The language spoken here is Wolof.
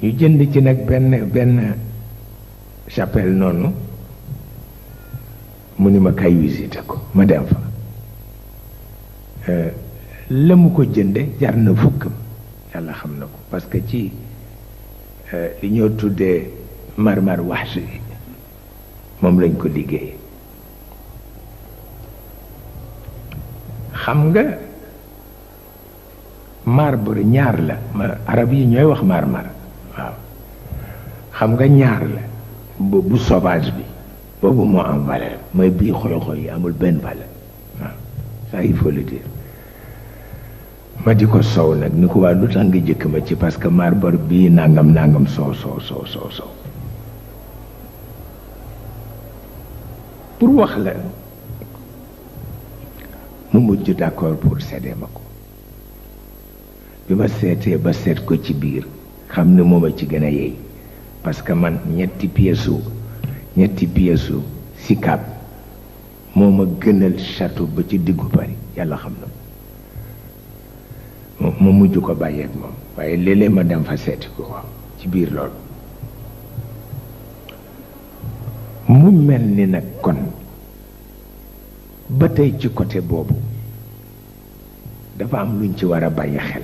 ñu jënd ci nag benn chapelle noonu mu ni ma kay visité ko ma dem fa la mu ko jënde jar na fukkam yàlla xam na ko parce que ci li ñoo tuddee marmar wax moom lañ ko liggéey xam nga marbre ñaar la arab yi ñooy wax marmar waaw xam nga ñaar la bu sauvage bi boobu moo am valeur mooy bii xoy-xoy yi amul benn valeur waaw ça il faut le dire ma di ko sow nag ni ko waa lu tax nga jëkk ma ci parce que marbre bii nangam soow pour wax la mu mujj d'accord pour céder ma ko bi ma seetee ba seet ko ci biir xam ne moom a ci gën a yey parce que man ñetti pièces Sicap moo ma gënal château ba ci diggu Paris yàlla xam na ma mujj ko bàyyeeg moom waaye léeg-léeg ma dem fa seeti ko waaw ci biir loolu mu mel ni nag kon ba tey ci côté boobu dafa am luñ ci war a bàyyi xel